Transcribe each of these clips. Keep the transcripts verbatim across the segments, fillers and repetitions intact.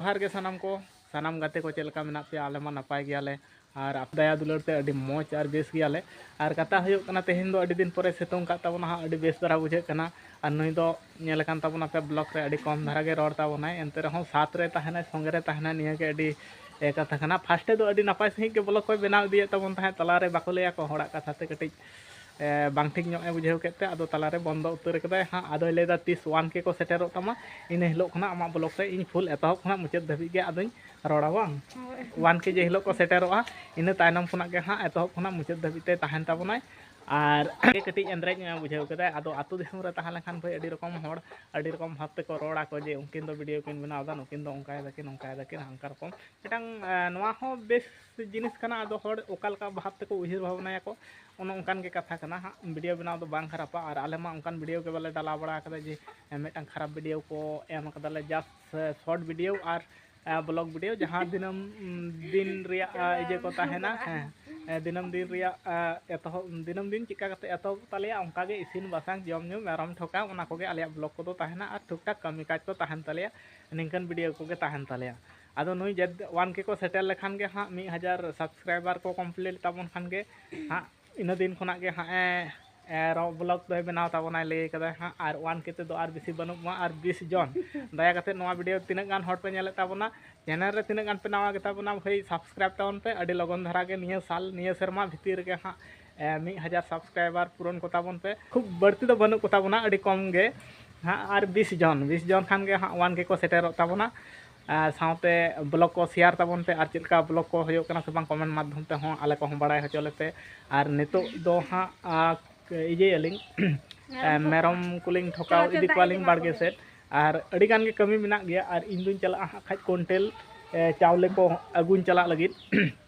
ᱡᱚᱦᱟᱨ ᱜᱮ ᱥᱟᱱᱟᱢ ᱠᱚ, ᱥᱟᱱᱟᱢ ᱜᱟᱛᱮ ᱠᱚ, ᱪᱮᱫ ᱞᱮᱠᱟ ᱢᱮᱱᱟᱜ ᱯᱮᱭᱟ? ᱟᱞᱮ ᱢᱟ ᱱᱟᱯᱟᱭ ᱜᱮᱭᱟᱞᱮ, ᱟᱨ ᱟᱯᱮ ᱫᱟᱭᱟ ᱫᱩᱞᱟᱹᱲ ᱛᱮ ᱟᱹᱰᱤ ᱢᱚᱡᱽ ᱟᱨ ᱵᱮᱥ ᱜᱮᱭᱟᱞᱮ᱾ ᱟᱨ ᱠᱟᱛᱷᱟ ᱦᱩᱭᱩᱜ ᱠᱟᱱᱟ, ᱛᱮᱦᱮᱧ ᱫᱚ ᱟᱹᱰᱤ ᱫᱤᱱ ᱯᱚᱨᱮ ᱥᱤᱛᱩᱝ ᱠᱟᱜ ᱛᱟᱵᱚᱱᱟ ᱦᱟᱸᱜ, ᱟᱹᱰᱤ ᱵᱮᱥ ᱫᱷᱟᱨᱟ ᱵᱩᱡᱷᱟᱹᱜ ᱠᱟᱱᱟ᱾ ᱟᱨ ᱱᱩᱭ ᱫᱚ ᱧᱮᱞ ᱟᱠᱟᱱ ᱛᱟᱵᱚᱱᱟ ᱯᱮ, ᱵᱞᱚᱜ ᱨᱮ ᱟᱹᱰᱤ ᱠᱚᱢ ᱫᱷᱟᱨᱟ ᱜᱮ ᱨᱚᱲ ᱛᱟᱵᱚᱱᱟᱭ, ᱮᱱᱛᱮ ᱨᱮᱦᱚᱸ ᱥᱟᱛ ᱨᱮ ᱛᱟᱦᱮᱱᱟᱭ, ᱥᱚᱸᱜᱮ ᱨᱮ ᱛᱟᱦᱮᱱᱟᱭ, ᱱᱤᱭᱟᱹ ᱜᱮ ᱟᱹᱰᱤ ᱮ, ᱠᱟᱛᱷᱟ ᱠᱟᱱᱟ᱾ ᱯᱷᱟᱥᱴᱮ ᱫᱚ ᱟᱹᱰᱤ ᱱᱟᱯᱟᱭ ᱥᱟᱺᱦᱤᱡ ᱜᱮ ᱵᱞᱚᱜ ᱠᱚᱭ ᱵᱮᱱᱟᱣ ᱤᱫᱤᱭᱮᱫ ᱛᱟᱵᱚᱱ ᱛᱟᱦᱮᱸᱫ, ᱛᱟᱞᱟᱨᱮ ᱵᱟᱠᱚ ᱞᱟᱹᱭᱟ ᱠᱚ, ᱦᱚᱲᱟᱜ ᱠᱟᱛᱷᱟ ᱛᱮ ᱠᱟᱹᱴᱤᱡ ᱮ, ᱵᱟᱝ ᱴᱷᱤᱠ ᱧᱚᱜ ᱮ ᱵᱩᱡᱷᱟᱹᱣ ᱠᱮᱫ ᱛᱮ ᱟᱫᱚ ᱛᱟᱞᱟᱨᱮ ᱵᱚᱱᱫᱚ ᱩᱛᱟᱹᱨ ᱠᱟᱫᱟᱭ ᱦᱟᱸᱜ᱾ ᱟᱫᱚᱭ ᱞᱟᱹᱭᱫᱟ, "ᱛᱤᱥ ᱳᱣᱟᱱ ᱠᱮ ᱠᱚ ᱥᱮᱴᱮᱨᱚᱜ ᱛᱟᱢᱟ, ᱤᱱᱟᱹ ᱦᱤᱞᱳᱜ ᱠᱷᱚᱱᱟᱜ ᱟᱢᱟᱜ ᱵᱞᱚᱜ ᱨᱮ ᱤᱧ ᱯᱷᱩᱞ ᱮᱛᱚᱦᱚᱵ ᱠᱷᱚᱱᱟᱜ ᱢᱩᱪᱟᱹᱫ ᱫᱷᱟᱹᱵᱤᱡ ᱜᱮ ᱟᱫᱚᱧ ᱨᱚᱲᱟ ᱵᱟᱝ?" ᱳᱣᱟᱱ ᱠᱮ ᱡᱮ ᱦᱤᱞᱳᱜ ᱠᱚ ᱥᱮᱴᱮᱨᱚᱜᱼᱟ, ᱤᱱᱟᱹ ᱛᱟᱭᱱᱚᱢ ᱠᱷᱚᱱᱟᱜ ᱜᱮ ᱦᱟᱸᱜ ᱮᱛᱚᱦᱚᱵ ᱠᱷᱚᱱᱟᱜ ᱢᱩᱪᱟᱹᱫ ᱫᱷᱟᱹᱵᱤᱡ ᱛᱮ ᱛᱟᱦᱮᱱ ᱛᱟᱵᱚᱱᱟᱭ᱾ ᱟᱨ ᱠᱟᱹᱴᱤᱡ ᱮᱸᱫᱽᱨᱮᱡ ᱧᱚᱜ ᱮ ᱵᱩᱡᱷᱟᱹᱣ ᱠᱮᱫᱟᱭ᱾ ᱟᱫᱚ ᱟᱹᱛᱩ ᱫᱤᱥᱚᱢ ᱨᱮ ᱛᱟᱦᱮᱸ ᱞᱮᱱᱠᱷᱟᱱ ᱵᱷᱟᱹᱭ ᱟᱹᱰᱤ ᱨᱚᱠᱚᱢ ᱦᱚᱲ ᱟᱹᱰᱤ ᱨᱚᱠᱚᱢ ᱵᱷᱟᱵᱽ ᱛᱮᱠᱚ ᱨᱚᱲᱟ ᱠᱚ ᱡᱮ, "ᱩᱱᱠᱤᱱ ᱫᱚ ᱵᱷᱤᱰᱤᱭᱳ ᱠᱤᱱ ᱵᱮᱱᱟᱣ ᱮᱫᱟ, ᱱᱩᱠᱤᱱ ᱫᱚ ᱚᱱᱠᱟᱭ ᱫᱟᱠᱤᱱ, ᱚᱱᱠᱟᱭ ᱫᱟᱠᱤᱱ, ᱦᱟᱱᱠᱟ ᱨᱚᱠᱚᱢ ᱢᱤᱫᱴᱟᱝ, ᱮ, ᱱᱚᱣᱟ ᱦᱚᱸ ᱵᱮᱥ ᱡᱤᱱᱤᱥ ᱠᱟᱱᱟ᱾ ᱟᱫᱚ ᱦᱚᱲ ᱚᱠᱟ ᱞᱮᱠᱟ ᱵᱷᱟᱵᱽ ᱛᱮᱠᱚ ᱩᱭᱦᱟᱹᱨ ᱵᱷᱟᱵᱽᱱᱟᱭᱟᱠᱚ, ᱚᱱᱮ ᱚᱱᱠᱟᱱ ᱜᱮ ᱠᱟᱛᱷᱟ ᱠᱟᱱᱟ ᱦᱟᱸᱜ᱾ ᱵᱷᱤᱰᱤᱭᱳ ᱵᱮᱱᱟᱣ ᱫᱚ ᱵᱟᱝ ᱠᱷᱟᱨᱟᱯᱟ, ᱟᱨ ᱟᱞᱮ ᱢᱟ ᱚᱱᱠᱟᱱ ᱵᱷᱤᱰᱤᱭᱳ ᱜᱮ ᱵᱟᱞᱮ ᱰᱟᱞᱟᱣ ᱵᱟᱲᱟ ᱠᱟᱫᱟ ᱡᱮ, ᱮ, ᱢᱤᱫᱴᱟᱝ ᱠᱷᱟᱨᱟᱯ ᱵᱷᱤᱰᱤᱭᱳ ᱠᱚ ᱮᱢ ᱠᱟᱫᱟᱞᱮ, just ᱥᱚᱨᱴ ᱵᱷᱤᱰᱤᱭᱳ ᱟᱨ, ᱮ, ᱵᱞᱚᱜ ᱵᱷᱤᱰᱤᱭᱳ, ᱡᱟᱦᱟᱸ ᱫᱤᱱᱟᱹᱢ, ᱩᱢ, ᱫᱤᱱ ᱨᱮᱭᱟᱜ, ᱮ, ᱤᱭᱟᱹ ᱠᱚ ᱛᱟᱦᱮᱱᱟ᱾ ᱦᱮᱸ, ᱮ, ᱫᱤᱱᱟᱹᱢ ᱫᱤᱱ ᱨᱮᱭᱟᱜ, ᱮ, ᱮᱛᱚᱦᱚᱵ, ᱫᱤᱱᱟᱹᱢ ᱫᱤᱱ ᱪᱮᱫᱠᱟ ᱠᱟᱛᱮ ᱮᱛᱚᱦᱚᱵ ᱛᱟᱞᱮᱭᱟ, ᱚᱱᱠᱟ ᱜᱮ ᱤᱥᱤᱱ ᱵᱟᱥᱟᱝ, ᱡᱚᱢ ᱧᱩ, ᱢᱮᱨᱚᱢ ᱴᱷᱚᱠᱟᱣ, ᱚᱱᱟ ᱠᱚᱜᱮ ᱟᱞᱮᱭᱟᱜ ᱵᱞᱚᱜ ᱠᱚᱫᱚ ᱛᱟᱦᱮᱱᱟ᱾ ᱟᱨ ᱴᱷᱩᱠ ᱴᱷᱟᱠ ᱠᱟᱹᱢᱤ ᱠᱟᱡᱽ ᱠᱚ ᱛᱟᱦᱮᱱ ᱛᱟᱞᱮᱭᱟ, ᱱᱤᱝᱠᱟᱹᱱ ᱵᱷᱤᱰᱤᱭᱳ ᱠᱚᱜᱮ ᱛᱟᱦᱮᱱ ᱛᱟᱞᱮᱭᱟ᱾ ᱟᱫᱚ ᱱᱩᱭ ᱡᱮ ᱳᱣᱟᱱ ᱠᱮ ᱠᱚ ᱥᱮᱴᱮᱨ ᱞᱮᱠᱷᱟᱱ ᱜᱮ ᱦᱟᱸᱜ, ᱢᱤᱫ ᱦᱟᱡᱟᱨ ᱥᱟᱵᱥᱠᱨᱟᱭᱵᱟᱨ ᱠᱚ ᱠᱚᱢᱯᱞᱤᱴ ᱛᱟᱵᱚᱱ ᱠᱷᱟᱱ ᱜᱮ ᱦᱟᱸᱜ, ᱤᱱᱟᱹ ᱫᱤᱱ ᱠᱷᱚᱱᱟᱜ ᱜᱮ ᱦᱟᱸᱜ ᱮ, ᱮ, ᱨᱚ-, ᱵᱞᱚᱜ ᱫᱚᱭ ᱵᱮᱱᱟᱣ ᱛᱟᱵᱚᱱᱟᱭ, ᱞᱟᱹᱭ ᱠᱟᱫᱟᱭ ᱦᱟᱸᱜ᱾ ᱟᱨ ᱳᱣᱟᱱ ᱠᱮ ᱛᱮᱫᱚ ᱟᱨ ᱵᱮᱥᱤ ᱵᱟᱹᱱᱩᱜ ᱢᱟ, ᱟᱨ ᱵᱤᱥ ᱡᱚᱱ᱾ ᱫᱟᱭᱟ ᱠᱟᱛᱮ ᱱᱚᱣᱟ ᱵᱷᱤᱰᱤᱭᱳ ᱛᱤᱱᱟᱹᱜ ᱜᱟᱱ ᱦᱚᱲ ᱯᱮ ᱧᱮᱞᱮᱫ ᱛᱟᱵᱚᱱᱟ, ᱪᱮᱱᱮᱞ ᱨᱮ ᱛᱤᱱᱟᱹᱜ ᱜᱟᱱ ᱯᱮ ᱱᱟᱣᱟ ᱜᱮᱛᱟ ᱵᱚᱱᱟ, ᱵᱷᱟᱹᱭ ᱥᱟᱵᱥᱠᱨᱟᱭᱤᱵ ᱛᱟᱵᱚᱱ ᱯᱮ᱾ ᱟᱹᱰᱤ ᱞᱚᱜᱚᱱ ᱫᱷᱟᱨᱟ ᱜᱮ ᱱᱤᱭᱟᱹ ᱥᱟᱞ, ᱱᱤᱭᱟᱹ ᱥᱮᱨᱢᱟ ᱵᱷᱤᱛᱤᱨ ᱨᱮᱜᱮ ᱦᱟᱸᱜ, ᱮ, ᱢᱤᱫ ᱦᱟᱡᱟᱨ ᱥᱟᱵᱥᱠᱨᱟᱭᱵᱟᱨ ᱯᱩᱨᱚᱱ ᱠᱚᱛᱟ ᱵᱚᱱ ᱯᱮ᱾ ᱠᱷᱩᱵ ᱵᱟᱹᱲᱛᱤ ᱫᱚ ᱵᱟᱹᱱᱩᱜ ᱠᱚᱛᱟ ᱵᱚᱱᱟ, ᱟᱹᱰᱤ ᱠᱚᱢ ᱜᱮ ᱦᱟᱸᱜ᱾ ᱟᱨ ᱵᱤᱥ ᱡᱚᱱ, ᱵᱤᱥ ᱡᱚᱱ ᱠᱷᱟᱱ ᱜᱮ ᱦᱟᱸᱜ ᱳᱣᱟᱱ ᱠᱮ ᱠᱚ ᱥᱮᱴᱮᱨᱚᱜ ᱛᱟᱵᱚᱱᱟ᱾ ᱟᱨ ᱥᱟᱶᱛᱮ ᱵᱞᱚᱜ ᱠᱚ ᱥᱮᱭᱟᱨ ᱛᱟᱵᱚᱱ ᱯᱮ, ᱟᱨ ᱪᱮᱫ ᱞᱮᱠᱟ ᱵᱞᱚᱜ ᱠᱚ ᱦᱩᱭᱩᱜ ᱠᱟᱱᱟ ᱥᱮ ᱵᱟᱝ, ᱠᱚᱢᱮᱱᱴ ᱢᱟᱫᱽᱫᱷᱚᱢ ᱛᱮᱦᱚᱸ ᱟᱞᱮ ᱠᱚᱦᱚᱸ ᱵᱟᱲᱟᱭ ᱦᱚᱪᱚ ᱞᱮᱯᱮ᱾ ᱟᱨ ᱱᱤᱛᱚᱜ ᱫᱚ ᱦᱟᱸᱜ, ᱟ, ᱤᱭᱟᱹᱭᱟᱞᱤᱧ, ᱢᱮᱨᱚᱢ ᱮ, ᱠᱚ ᱢᱮᱨᱚᱢ ᱠᱚᱞᱤᱧ ᱴᱷᱚᱠᱟᱣ ᱪᱚᱨᱟ ᱤᱫᱤ ᱪᱚᱸᱫᱟ ᱠᱚᱣᱟᱞᱤᱧ ᱤᱫᱤ ᱵᱟᱲᱜᱮ ᱠᱚᱣᱟ᱾ ᱥᱮᱫ᱾ ᱟᱨ ᱟᱹᱰᱤ ᱜᱟᱱ ᱜᱮ ᱠᱟᱹᱢᱤ ᱢᱮᱱᱟᱜ ᱜᱮᱭᱟ, ᱟᱨ ᱤᱧ ᱫᱩᱧ ᱪᱟᱞᱟᱜᱼᱟ ᱦᱟᱸᱜ ᱠᱷᱟᱡ ᱠᱚᱱᱴᱮᱞ, ᱮ, ᱪᱟᱣᱞᱮ ᱠᱚ ᱟᱹᱜᱩᱧ ᱪᱟᱞᱟᱜ ᱞᱟᱹᱜᱤᱫ᱾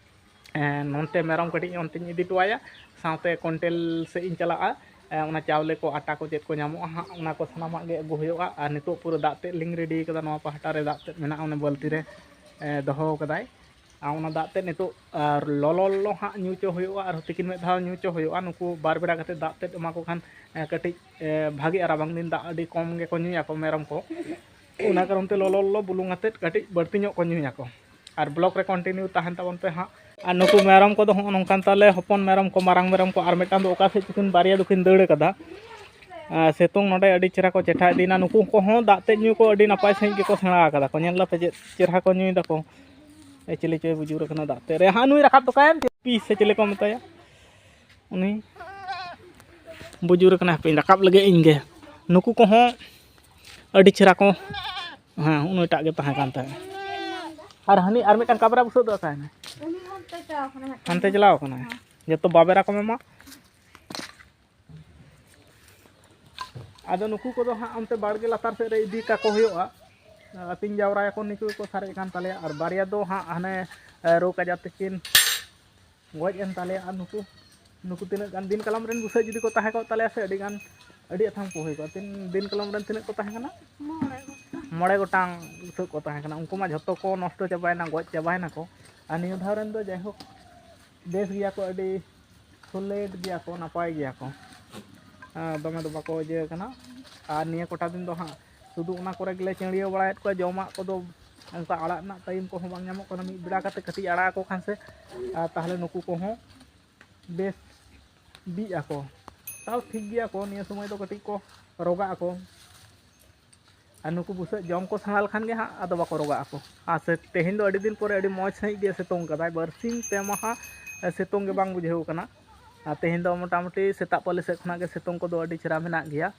ᱮ, ᱱᱚᱱᱛᱮ ᱢᱮᱨᱚᱢ ᱠᱟᱹᱴᱤᱡ ᱚᱱᱛᱮᱧ ᱤᱫᱤ ᱦᱚᱴᱚᱣᱟᱭᱟ, ᱥᱟᱶᱛᱮ ᱠᱚᱱᱴᱮᱞ ᱥᱮᱫ ᱤᱧ ᱪᱟᱞᱟᱜᱼᱟ᱾ ᱮ, ᱚᱱᱟ ᱪᱟᱣᱞᱮ ᱠᱚ, ᱟᱴᱟ ᱠᱚ, ᱪᱮᱫ ᱠᱚ ᱧᱟᱢᱚᱜᱼᱟ ᱦᱟᱸᱜ, ᱚᱱᱟ ᱠᱚ ᱥᱟᱱᱟᱢᱟᱜ ᱜᱮ ᱟᱹᱜᱩ ᱦᱩᱭᱩᱜᱼᱟ᱾ ᱟᱨ ᱱᱤᱛᱚᱜ ᱯᱩᱨᱟᱹ ᱫᱟᱜ ᱛᱮᱫ ᱞᱤᱧ ᱨᱮᱰᱤ ᱠᱟᱫᱟ᱾ ᱱᱚᱣᱟ ᱯᱟᱦᱴᱟ ᱨᱮ ᱫᱟᱜ ᱛᱮᱫ ᱢᱮᱱᱟᱜᱼᱟ, ᱚᱱᱟ ᱵᱟᱹᱞᱛᱤ ᱨᱮ, ᱮ, ᱫᱚᱦᱚ ᱠᱟᱫᱟᱭ᱾ ᱟᱨ ᱚᱱᱟ ᱫᱟᱜ ᱛᱮᱫ ᱱᱤᱛᱚᱜ, ᱟᱨ ᱞᱚᱞᱚ ᱞᱚᱞᱚ ᱦᱟᱸᱜ ᱧᱩ ᱦᱚᱪᱚ ᱦᱩᱭᱩᱜᱼᱟ, ᱟᱨ ᱛᱤᱠᱤᱱ ᱢᱤᱫ ᱫᱷᱟᱣ ᱧᱩ ᱦᱚᱪᱚ ᱦᱩᱭᱩᱜᱼᱟ᱾ ᱱᱩᱠᱩ ᱵᱟᱨ ᱵᱮᱲᱟ ᱠᱟᱛᱮᱫ ᱫᱟᱜ ᱛᱮᱫ ᱮᱢᱟ ᱠᱚ ᱠᱷᱟᱱ, ᱮ, ᱠᱟᱹᱴᱤᱡ, ᱮ, ᱵᱷᱟᱜᱮᱜᱼᱟ᱾ ᱨᱟᱵᱟᱝ ᱫᱤᱱ ᱫᱟᱜ ᱟᱹᱰᱤ ᱠᱚᱢ ᱜᱮᱠᱚ ᱧᱩᱭᱟᱠᱚ ᱢᱮᱨᱚᱢ ᱠᱚ᱾ ᱚᱱᱟ ᱠᱟᱨᱚᱱ ᱛᱮ ᱞᱚᱞᱚ ᱞᱚᱞᱚ ᱵᱩᱞᱩᱝ ᱟᱛᱮᱫ ᱠᱟᱹᱴᱤᱡ ᱵᱟᱹᱲᱛᱤ ᱧᱚᱜ ᱠᱚ ᱧᱩᱭᱟᱠᱚ᱾ ᱟᱨ ᱵᱞᱚᱜ ᱨᱮ ᱠᱚᱱᱴᱤᱱᱤᱭᱩ ᱛᱟᱦᱮᱱ ᱛᱟᱵᱚᱱ ᱯᱮ ᱦᱟᱸᱜ᱾ ᱟᱨ ᱱᱩᱠᱩ ᱢᱮᱨᱚᱢ ᱠᱚᱫᱚ ᱦᱚᱸᱜᱼᱚ ᱱᱚᱝᱠᱟᱱ ᱛᱟᱞᱮ ᱦᱚᱯᱚᱱ ᱢᱮᱨᱚᱢ ᱠᱚ, ᱢᱟᱨᱟᱝ ᱢᱮᱨᱚᱢ ᱠᱚ, ᱟᱨ ᱢᱤᱫᱴᱟᱝ ᱫᱚ ᱚᱠᱟ ᱥᱮᱫ ᱫᱚᱠᱤᱱ ᱵᱟᱨᱭᱟ ᱫᱚᱠᱤᱱ ᱫᱟᱹᱲ ᱠᱟᱫᱟ᱾ ᱟᱨ ᱥᱤᱛᱩᱝ ᱱᱚᱰᱮ ᱟᱹᱰᱤ ᱪᱮᱦᱨᱟ ᱠᱚ ᱪᱮᱴᱷᱟ ᱤᱫᱤᱭᱮᱱᱟ᱾ ᱱᱩᱠᱩ ᱠᱚᱦᱚᱸ ᱫᱟᱜ ᱛᱮ ᱧᱩ ᱠᱚ ᱟᱹᱰᱤ ᱱᱟᱯᱟᱭ ᱥᱟᱺᱦᱤᱡ ᱜᱮᱠᱚ ᱥᱮᱬᱟ ᱟᱠᱟᱫᱟ ᱠᱚ᱾ ᱧᱮᱞ ᱫᱟᱯᱮ ᱪᱮᱫ ᱪᱮᱦᱨᱟ ᱠᱚ ᱧᱩᱭ ᱫᱟᱠᱚ᱾ ᱮ ᱪᱤᱞᱤ ᱪᱚᱭ ᱵᱩᱡᱩᱨ ᱟᱠᱟᱱᱟ ᱫᱟᱜ ᱛᱮ ᱨᱮ᱾ ᱦᱟᱸ, ᱱᱩᱭ ᱨᱟᱠᱟᱵ ᱛᱚᱠᱟᱭᱮᱱ ᱯᱤ ᱥᱮ ᱪᱤᱞᱤ ᱠᱚ ᱢᱮᱛᱟᱭᱟ, ᱩᱱᱤ ᱵᱩᱡᱩᱨ ᱟᱠᱟᱱᱟ᱾ ᱦᱟᱯᱮᱧ ᱨᱟᱠᱟᱵ ᱞᱮᱜᱮ ᱤᱧ ᱜᱮ᱾ ᱱᱩᱠᱩ ᱠᱚᱦᱚᱸ ᱟᱹᱰᱤ ᱪᱮᱦᱨᱟ ᱠᱚ, ᱦᱮᱸ, ᱩᱱᱤᱴᱟᱜ ᱜᱮ ᱛᱟᱦᱮᱸ ᱠᱟᱱ ᱛᱟᱦᱮᱸᱫ᱾ ᱟᱨ ᱦᱟᱹᱱᱤ ᱟᱨ ᱢᱤᱫᱴᱟᱝ ᱠᱟᱵᱽᱨᱟ ᱵᱩᱥᱟᱹᱜ ᱫᱚ ᱚᱠᱟᱭᱮᱱᱟ? ᱩᱱᱤ ᱦᱚᱸ ᱦᱟᱱᱛᱮ ᱪᱟᱞᱟᱣ ᱠᱟᱱᱟ ᱢᱤᱫᱴᱟᱝ᱾ ᱦᱟᱱᱛᱮ ᱪᱟᱞᱟᱣ ᱠᱟᱱᱟᱭ᱾ ᱦᱮᱸ᱾ ᱡᱚᱛᱚ ᱵᱟᱵᱮᱨᱟ ᱠᱚ ᱢᱮᱢᱟ᱾ ᱟᱫᱚ ᱱᱩᱠᱩ ᱠᱚᱫᱚ ᱦᱟᱸᱜ ᱚᱱᱛᱮ ᱵᱟᱲᱜᱮ ᱞᱟᱛᱟᱨ ᱥᱮᱫ ᱨᱮ ᱤᱫᱤ ᱠᱟᱠᱚ ᱦᱩᱭᱩᱜᱼᱟ᱾ ᱟᱹᱛᱤᱧ ᱡᱟᱣᱨᱟᱭᱟᱠᱚ, ᱱᱩᱠᱩ ᱠᱚ ᱥᱟᱨᱮᱡ ᱟᱠᱟᱱ ᱛᱟᱞᱮᱭᱟ᱾ ᱟᱨ ᱵᱟᱨᱭᱟ ᱫᱚ ᱦᱟᱸᱜ ᱦᱟᱱᱮ, ᱮ, ᱨᱳᱜᱽ ᱟᱡᱟᱨ ᱛᱮᱠᱤᱱ ᱜᱚᱡ ᱮᱱ ᱛᱟᱞᱮᱭᱟ᱾ ᱟᱨ ᱱᱩᱠᱩ, ᱱᱩᱠᱩ ᱛᱤᱱᱟᱹᱜ ᱜᱟᱱ ᱫᱤᱱ ᱠᱟᱞᱚᱢ ᱨᱮᱱ ᱵᱩᱥᱟᱹᱜ ᱡᱩᱫᱤ ᱠᱚ ᱛᱟᱦᱮᱸ ᱠᱚᱜ ᱛᱟᱞᱮᱭᱟ ᱥᱮ, ᱟᱹᱰᱤ ᱜᱟᱱ, ᱟᱹᱰᱤ ᱟᱛᱷᱟᱢ ᱠᱚ ᱦᱩᱭ ᱠᱚᱜᱼᱟ᱾ ᱛᱤᱱ ᱫᱤᱱ ᱠᱟᱞᱚᱢ ᱨᱮᱱ ᱛᱤᱱᱟᱹᱜ ᱠᱚ ᱛᱟᱦᱮᱸ ᱠᱟᱱᱟ? ᱢᱚᱬᱮ ᱜᱚᱴᱟᱝ᱾ ᱢᱚᱬᱮ ᱜᱚᱴᱟᱝ ᱵᱩᱥᱟᱹᱜ ᱠᱚ ᱛᱟᱦᱮᱸ ᱠᱟᱱᱟ᱾ ᱩᱱᱠᱩ ᱢᱟ ᱡᱷᱚᱛᱚ ᱠᱚ ᱱᱚᱥᱴᱚ ᱪᱟᱵᱟᱭᱮᱱᱟ, ᱜᱚᱡ ᱪᱟᱵᱟᱭᱮᱱᱟ ᱠᱚ᱾ ᱟᱨ ᱱᱤᱭᱟᱹ ᱫᱷᱟᱣ ᱨᱮᱱ ᱫᱚ ᱡᱟᱭᱦᱳᱠ ᱵᱮᱥ ᱜᱮᱭᱟ ᱠᱚ, ᱟᱹᱰᱤ ᱥᱚᱞᱮᱴ ᱜᱮᱭᱟ ᱠᱚ, ᱱᱟᱯᱟᱭ ᱜᱮᱭᱟ ᱠᱚ᱾ ᱟᱨ ᱫᱚᱢᱮ ᱫᱚ ᱵᱟᱠᱚ ᱤᱭᱟᱹ ᱠᱟᱱᱟ᱾ ᱟᱨ ᱱᱤᱭᱟᱹ ᱠᱚᱴᱟ ᱫᱤᱱ ᱫᱚ ᱦᱟᱸᱜ ᱥᱩᱫᱷᱩ ᱚᱱᱟ ᱠᱚᱨᱮ ᱜᱮᱞᱮ ᱪᱟᱹᱲᱭᱟᱹᱣ ᱵᱟᱲᱟᱭᱮᱫ ᱠᱚᱣᱟ᱾ ᱡᱚᱢᱟᱜ ᱠᱚᱫᱚ ᱚᱱᱠᱟ ᱟᱲᱟᱜ ᱨᱮᱱᱟᱜ ᱴᱟᱭᱤᱢ ᱠᱚᱦᱚᱸ ᱵᱟᱝ ᱧᱟᱢᱚᱜ ᱠᱟᱱᱟ᱾ ᱢᱤᱫ ᱵᱮᱲᱟ ᱠᱟᱛᱮ ᱠᱟᱹᱴᱤᱡ ᱟᱲᱟᱜ ᱟᱠᱚ ᱠᱷᱟᱱ ᱥᱮ, ᱟᱨ ᱛᱟᱦᱚᱞᱮ ᱱᱩᱠᱩ ᱠᱚᱦᱚᱸ ᱵᱮᱥ ᱵᱤᱜ ᱟᱠᱚ᱾ ᱛᱟᱣ ᱴᱷᱤᱠ ᱜᱮᱭᱟ ᱠᱚ, ᱱᱤᱭᱟᱹ ᱥᱚᱢᱚᱭ ᱫᱚ ᱠᱟᱹᱴᱤᱡ ᱠᱚ ᱨᱚᱜᱟᱜ ᱟᱠᱚ᱾ ᱟᱨ ᱱᱩᱠᱩ ᱵᱩᱥᱟᱹᱜ ᱡᱚᱢ ᱠᱚ ᱥᱮᱬᱟ ᱞᱮᱠᱷᱟᱱ ᱜᱮ ᱦᱟᱸᱜ ᱟᱫᱚ ᱵᱟᱠᱚ ᱨᱚᱜᱟᱜ ᱟᱠᱚ᱾ ᱟᱨ ᱥᱮ ᱛᱮᱦᱮᱧ ᱫᱚ ᱟᱹᱰᱤ ᱫᱤᱱ ᱯᱚᱨᱮ ᱟᱹᱰᱤ ᱢᱚᱡᱽ ᱥᱟᱺᱦᱤᱡ ᱜᱮ ᱥᱤᱛᱩᱝ ᱠᱟᱫᱟᱭ, ᱵᱟᱨᱥᱤᱧ ᱯᱮ ᱢᱟᱦᱟ ᱥᱤᱛᱩᱝ ᱜᱮ ᱵᱟᱝ ᱵᱩᱡᱷᱟᱹᱣ ᱠᱟᱱᱟ᱾ ᱟᱨ ᱛᱮᱦᱮᱧ ᱫᱚ ᱢᱚᱴᱟᱢᱩᱴᱤ ᱥᱮᱛᱟᱜ ᱯᱟᱹᱞᱤ ᱥᱮᱫ ᱠᱷᱚᱱᱟᱜ ᱜᱮ ᱥᱤᱛᱩᱝ ᱠᱚᱫᱚ ᱟᱹᱰᱤ ᱪᱮᱦᱨᱟ ᱢᱮᱱᱟᱜ ᱜᱮᱭᱟ᱾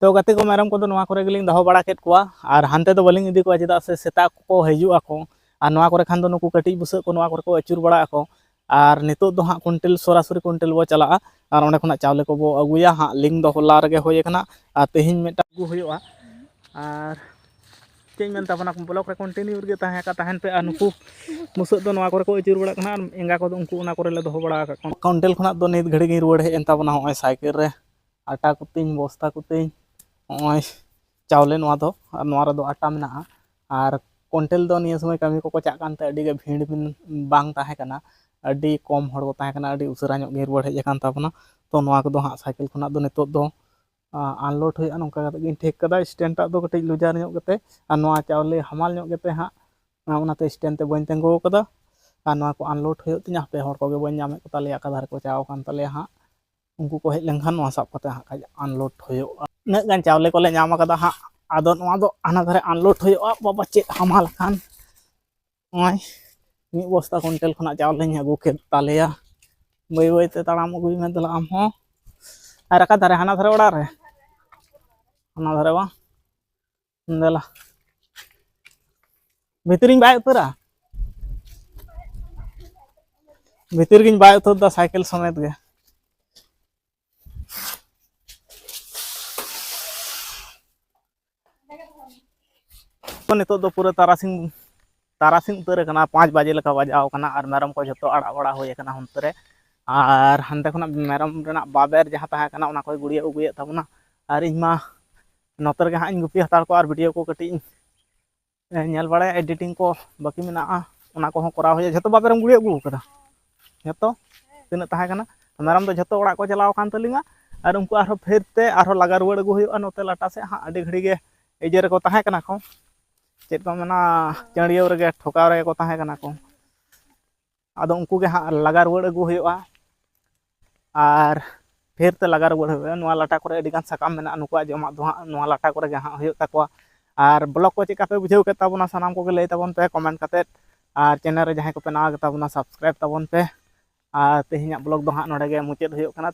ᱛᱚ ᱜᱟᱛᱮ ᱠᱚ, ᱢᱮᱨᱚᱢ ᱠᱚᱫᱚ ᱱᱚᱣᱟ ᱠᱚᱨᱮ ᱜᱮᱞᱤᱧ ᱫᱚᱦᱚ ᱵᱟᱲᱟ ᱠᱮᱫ ᱠᱚᱣᱟ, ᱟᱨ ᱦᱟᱱᱛᱮ ᱫᱚ ᱵᱟᱹᱞᱤᱧ ᱤᱫᱤ ᱠᱚᱣᱟ, ᱪᱮᱫᱟᱜ ᱥᱮ ᱥᱮᱛᱟ ᱠᱚᱠᱚ ᱦᱤᱡᱩᱜ ᱟᱠᱚ᱾ ᱟᱨ ᱱᱚᱣᱟ ᱠᱚᱨᱮ ᱠᱷᱟᱱ ᱫᱚ ᱱᱩᱠᱩ ᱠᱟᱹᱴᱤᱡ ᱵᱩᱥᱟᱹᱜ ᱠᱚ ᱱᱚᱣᱟ ᱠᱚᱨᱮ ᱠᱚ ᱟᱹᱪᱩᱨ ᱵᱟᱲᱟᱜ ᱟᱠᱚ᱾ ᱟᱨ ᱱᱤᱛᱚᱜ ᱫᱚ ᱦᱟᱸᱜ ᱠᱩᱱᱴᱮᱞ, ᱥᱚᱨᱟᱥᱚᱨᱤ ᱠᱩᱱᱴᱮᱞ ᱵᱚ ᱪᱟᱞᱟᱜᱼᱟ, ᱟᱨ ᱚᱸᱰᱮ ᱠᱷᱚᱱᱟᱜ ᱪᱟᱣᱞᱮ ᱠᱚᱵᱚ ᱟᱹᱜᱩᱭᱟ᱾ ᱦᱟᱸᱜ ᱞᱤᱝ ᱫᱚ ᱦᱚᱞᱟ ᱨᱮᱜᱮ ᱦᱩᱭ ᱟᱠᱟᱱᱟ, ᱟᱨ ᱛᱮᱦᱮᱧ ᱢᱤᱫᱴᱟᱝ ᱟᱹᱜᱩ ᱦᱩᱭᱩᱜᱼᱟ᱾ ᱟᱨ ᱪᱮᱫ ᱤᱧ ᱢᱮᱱ ᱛᱟᱵᱚᱱᱟ, ᱵᱞᱚᱠ ᱨᱮ ᱠᱚᱱᱴᱤᱱᱤᱭᱩ ᱨᱮᱜᱮ ᱛᱟᱦᱮᱸ ᱟᱠᱟ, ᱛᱟᱦᱮᱱ ᱯᱮ᱾ ᱟᱨ ᱱᱩᱠᱩ ᱵᱩᱥᱟᱹᱜ ᱫᱚ ᱱᱚᱣᱟ ᱠᱚᱨᱮ ᱠᱚ ᱟᱹᱪᱩᱨ ᱵᱟᱲᱟᱜ ᱠᱟᱱᱟ, ᱟᱨ ᱮᱸᱜᱟ ᱠᱚᱫᱚ ᱩᱱᱠᱩ ᱚᱱᱟ ᱠᱚᱨᱮ ᱞᱮ ᱫᱚᱦᱚ ᱵᱟᱲᱟ ᱟᱠᱟᱫ ᱠᱚᱣᱟ᱾ ᱠᱩᱱᱴᱮᱞ ᱠᱷᱚᱱᱟᱜ ᱫᱚ ᱱᱤᱛ ᱜᱷᱟᱹᱲᱤᱡ ᱜᱤᱧ ᱨᱩᱣᱟᱹᱲ ᱦᱮᱡ ᱮᱱ ᱛᱟᱵᱚᱱᱟ ᱱᱚᱜᱼᱚᱭ ᱥᱟᱭᱠᱮᱞ ᱨᱮ᱾ ᱟᱴᱟ ᱠᱚᱛᱤᱧ, ᱵᱚᱥᱛᱟ ᱠᱚᱛᱤᱧ, ᱱᱚᱜᱼᱚᱭ ᱪᱟᱣᱞᱮ ᱱᱚᱣᱟ ᱫᱚ, ᱟᱨ ᱱᱚᱣᱟ ᱨᱮᱫᱚ ᱟᱴᱟ ᱢᱮᱱᱟᱜᱼᱟ᱾ ᱟᱨ ᱠᱚᱱᱴᱮᱞ ᱫᱚ ᱱᱤᱭᱟᱹ ᱥᱚᱢᱚᱭ ᱠᱟᱹᱢᱤ ᱠᱚᱠᱚ ᱪᱟᱜ ᱠᱟᱱᱛᱮ ᱟᱹᱰᱤ ᱜᱮ ᱵᱷᱤᱲ ᱵᱷᱤᱲ ᱵᱟᱝ ᱛᱟᱦᱮᱸ ᱠᱟᱱᱟ, ᱟᱹᱰᱤ ᱠᱚᱢ ᱦᱚᱲ ᱠᱚ ᱛᱟᱦᱮᱸ ᱠᱟᱱᱟ, ᱟᱹᱰᱤ ᱩᱥᱟᱹᱨᱟ ᱧᱚᱜ ᱜᱮ ᱨᱩᱣᱟᱹᱲ ᱦᱮᱡ ᱟᱠᱟᱱ ᱛᱟᱵᱚᱱᱟ᱾ ᱛᱚ ᱱᱚᱣᱟ ᱠᱚᱫᱚ ᱦᱟᱸᱜ ᱥᱟᱭᱠᱮᱞ ᱠᱷᱚᱱᱟᱜ ᱫᱚ ᱱᱤᱛᱚᱜ ᱫᱚ ᱟᱱᱞᱳᱰ ᱦᱩᱭᱩᱜᱼᱟ᱾ ᱱᱚᱝᱠᱟ ᱠᱟᱛᱮ ᱜᱤᱧ ᱴᱷᱤᱠ ᱠᱟᱫᱟ᱾ ᱥᱴᱮᱱᱰ ᱴᱟᱜ ᱫᱚ ᱠᱟᱹᱴᱤᱡ ᱞᱩᱡᱟᱨ ᱧᱚᱜ ᱠᱟᱛᱮ, ᱟᱨ ᱱᱚᱣᱟ ᱪᱟᱣᱞᱮ ᱦᱟᱢᱟᱞ ᱧᱚᱜ ᱜᱮᱛᱮ ᱦᱟᱸᱜ, ᱚᱱᱟᱛᱮ ᱥᱴᱮᱱᱰ ᱛᱮ ᱵᱟᱹᱧ ᱛᱤᱸᱜᱩ ᱠᱟᱫᱟ᱾ ᱟᱨ ᱱᱚᱣᱟ ᱠᱚ ᱟᱱᱞᱳᱰ ᱦᱩᱭᱩᱜ ᱛᱤᱧᱟ, ᱦᱟᱯᱮ ᱦᱚᱲ ᱠᱚᱜᱮ ᱵᱟᱹᱧ ᱧᱟᱢᱮᱫ ᱠᱚ ᱛᱟᱞᱮᱭᱟ, ᱚᱠᱟ ᱫᱷᱟᱨᱮ ᱠᱚ ᱪᱟᱣ ᱟᱠᱟᱱ ᱛᱟᱞᱮᱭᱟ ᱦᱟᱸᱜ᱾ ᱩᱱᱠᱩ ᱠᱚ ᱦᱮᱡ ᱞᱮᱱᱠᱷᱟᱱ ᱱᱚᱣᱟ ᱥᱟᱵ ᱠᱟᱛᱮ ᱦᱟᱸᱜ ᱠᱷᱟᱡ ᱟᱱᱞᱳᱰ ᱦᱩᱭᱩᱜᱼᱟ᱾ ᱩᱱᱟᱹᱜ ᱜᱟᱱ ᱪᱟᱣᱞᱮ ᱠᱚᱞᱮ ᱧᱟᱢ ᱟᱠᱟᱫᱟ ᱦᱟᱸᱜ, ᱟᱫᱚ ᱱᱚᱣᱟ ᱫᱚ ᱦᱟᱱᱟ ᱫᱷᱟᱨᱮ ᱟᱱᱞᱳᱰ ᱦᱩᱭᱩᱜᱼᱟ᱾ ᱵᱟᱵᱟ ᱪᱮᱫ ᱦᱟᱢᱟᱞ ᱠᱟᱱ, ᱱᱚᱜᱼᱚᱭ ᱢᱤᱫ ᱵᱚᱥᱛᱟ ᱠᱩᱭᱱᱴᱟᱞ ᱠᱷᱚᱱᱟᱜ ᱪᱟᱣᱞᱮᱧ ᱟᱹᱜᱩ ᱠᱮᱫ ᱛᱟᱞᱮᱭᱟ᱾ ᱵᱟᱹᱭ ᱵᱟᱹᱭ ᱛᱮ ᱛᱟᱲᱟᱢ ᱟᱹᱜᱩᱭ ᱢᱮ ᱫᱮᱞᱟ ᱟᱢ ᱦᱚᱸ᱾ ᱟᱨ ᱚᱠᱟ ᱫᱷᱟᱨᱮ? ᱦᱟᱱᱟ ᱫᱷᱟᱨᱮ ᱚᱲᱟᱜ ᱨᱮ, ᱦᱟᱱᱟ ᱫᱷᱟᱨᱮ ᱵᱟᱝ? ᱫᱮᱞᱟ, ᱵᱷᱤᱛᱨᱤᱧ ᱵᱟᱭ ᱩᱛᱟᱹᱨᱟ, ᱵᱷᱤᱛᱤᱨ ᱜᱤᱧ ᱵᱟᱭ ᱩᱛᱟᱹᱨ ᱫᱟ ᱥᱟᱭᱠᱮᱞ ᱥᱚᱢᱮᱛ ᱜᱮ᱾ ᱛᱚ, ᱱᱤᱛᱚᱜ ᱫᱚ ᱯᱩᱨᱟᱹ ᱛᱟᱨᱟᱥᱤᱧ, ᱛᱟᱨᱟᱥᱤᱧ ᱩᱛᱟᱹᱨ ᱟᱠᱟᱱᱟ, ᱯᱟᱸᱪ ᱵᱟᱡᱮ ᱞᱮᱠᱟ ᱵᱟᱡᱟᱣ ᱟᱠᱟᱱᱟ, ᱟᱨ ᱢᱮᱨᱚᱢ ᱠᱚ ᱡᱷᱚᱛᱚ ᱟᱲᱟᱜ ᱵᱟᱲᱟ ᱦᱩᱭ ᱟᱠᱟᱱᱟ ᱦᱚᱱᱛᱮ ᱨᱮ᱾ ᱟᱨ ᱦᱟᱱᱛᱮ ᱠᱷᱚᱱᱟᱜ ᱢᱮᱨᱚᱢ ᱨᱮᱱᱟᱜ ᱵᱟᱵᱮᱨ ᱡᱟᱦᱟᱸ ᱛᱟᱦᱮᱸ ᱠᱟᱱᱟ, ᱚᱱᱟ ᱠᱚᱭ ᱜᱩᱲᱭᱟᱹᱣ ᱟᱹᱜᱩᱭᱮᱫ ᱛᱟᱵᱚᱱᱟ᱾ ᱟᱨ ᱤᱧ ᱢᱟ ᱱᱚᱛᱮ ᱨᱮᱜᱮ ᱦᱟᱸᱜ ᱤᱧ ᱜᱩᱯᱤ ᱦᱟᱛᱟᱲ ᱠᱚᱣᱟ, ᱟᱨ ᱵᱷᱤᱰᱤᱭᱳ ᱠᱚ ᱠᱟᱹᱴᱤᱡ ᱤᱧ ᱧᱮᱞ ᱵᱟᱲᱟᱭᱟ, ᱮᱰᱤᱴᱤᱝ ᱠᱚ ᱵᱟᱹᱠᱤ ᱢᱮᱱᱟᱜᱼᱟ, ᱚᱱᱟ ᱠᱚᱦᱚᱸ ᱠᱚᱨᱟᱣ ᱦᱩᱭᱩᱜᱼᱟ᱾ ᱡᱷᱚᱛᱚ ᱵᱟᱵᱮᱨᱮᱢ ᱜᱩᱲᱭᱟᱹᱣ ᱟᱹᱜᱩ ᱟᱠᱟᱫᱟ? ᱡᱷᱚᱛᱚ ᱛᱤᱱᱟᱹᱜ ᱛᱟᱦᱮᱸ ᱠᱟᱱᱟ, ᱢᱮᱨᱚᱢ ᱫᱚ ᱡᱷᱚᱛᱚ ᱚᱲᱟᱜ ᱠᱚ ᱪᱟᱞᱟᱣ ᱟᱠᱟᱱ ᱛᱟᱹᱞᱤᱧᱟ᱾ ᱟᱨ ᱩᱱᱠᱩ ᱟᱨᱦᱚᱸ ᱯᱷᱤᱨ ᱛᱮ ᱟᱨᱦᱚᱸ ᱞᱟᱜᱟ ᱨᱩᱣᱟᱹᱲ ᱟᱹᱜᱩ ᱦᱩᱭᱩᱜᱼᱟ ᱱᱚᱛᱮ ᱞᱟᱴᱟ ᱥᱮᱫ ᱦᱟᱸᱜ᱾ ᱟᱹᱰᱤ ᱜᱷᱟᱹᱲᱤ ᱜᱮ ᱤᱭᱟᱹ ᱨᱮᱠᱚ ᱛᱟᱦᱮᱸ ᱠᱟᱱᱟ ᱠᱚ, ᱪᱮᱫ ᱠᱚ ᱢᱮᱱᱟ, ᱪᱟᱹᱲᱭᱟᱹᱣ ᱨᱮᱜᱮ, ᱴᱷᱚᱠᱟᱣ ᱨᱮᱜᱮ ᱠᱚ ᱛᱟᱦᱮᱸ ᱠᱟᱱᱟ ᱠᱚ᱾ ᱟᱫᱚ ᱩᱱᱠᱩ ᱜᱮ ᱦᱟᱸᱜ ᱞᱟᱜᱟ ᱨᱩᱣᱟᱹᱲ ᱟᱹᱜᱩ ᱦᱩᱭᱩᱜᱼᱟ᱾ ᱟᱨ ᱯᱷᱤᱨ ᱛᱮ ᱞᱟᱜᱟ ᱨᱩᱣᱟᱹᱲ ᱦᱩᱭᱩᱜᱼᱟ᱾ ᱱᱚᱣᱟ ᱞᱟᱴᱟ ᱠᱚᱨᱮ ᱟᱹᱰᱤ ᱜᱟᱱ ᱥᱟᱠᱟᱢ ᱢᱮᱱᱟᱜᱼᱟ, ᱱᱩᱠᱩᱣᱟᱜ ᱡᱚᱢᱟᱜ ᱫᱚ ᱦᱟᱸᱜ ᱱᱚᱣᱟ ᱞᱟᱴᱟ ᱠᱚᱨᱮ ᱜᱮ ᱦᱟᱸᱜ ᱦᱩᱭᱩᱜ ᱛᱟᱠᱚᱣᱟ᱾ ᱟᱨ ᱵᱞᱚᱜ ᱠᱚ ᱪᱮᱫ ᱞᱮᱠᱟ ᱯᱮ ᱵᱩᱡᱷᱟᱹᱣ ᱠᱮᱫ ᱛᱟᱵᱚᱱᱟ, ᱥᱟᱱᱟᱢ ᱠᱚᱜᱮ ᱞᱟᱹᱭ ᱛᱟᱵᱚᱱ ᱯᱮ ᱠᱚᱢᱮᱱᱴ ᱠᱟᱛᱮᱫ᱾ ᱟᱨ ᱪᱮᱱᱮᱞ ᱨᱮ ᱡᱟᱦᱟᱸᱭ ᱠᱚᱯᱮ ᱱᱟᱣᱟ ᱜᱮᱛᱟ ᱵᱚᱱᱟ, ᱥᱟᱵᱥᱠᱨᱟᱭᱤᱵᱽ ᱛᱟᱵᱚᱱ ᱯᱮ᱾ ᱟᱨ ᱛᱮᱦᱮᱧᱟᱜ ᱵᱞᱚᱜ ᱫᱚ ᱦᱟᱸᱜ ᱱᱚᱰᱮ ᱜᱮ ᱢᱩᱪᱟᱹᱫ ᱦᱩᱭᱩᱜ ᱠᱟᱱᱟ᱾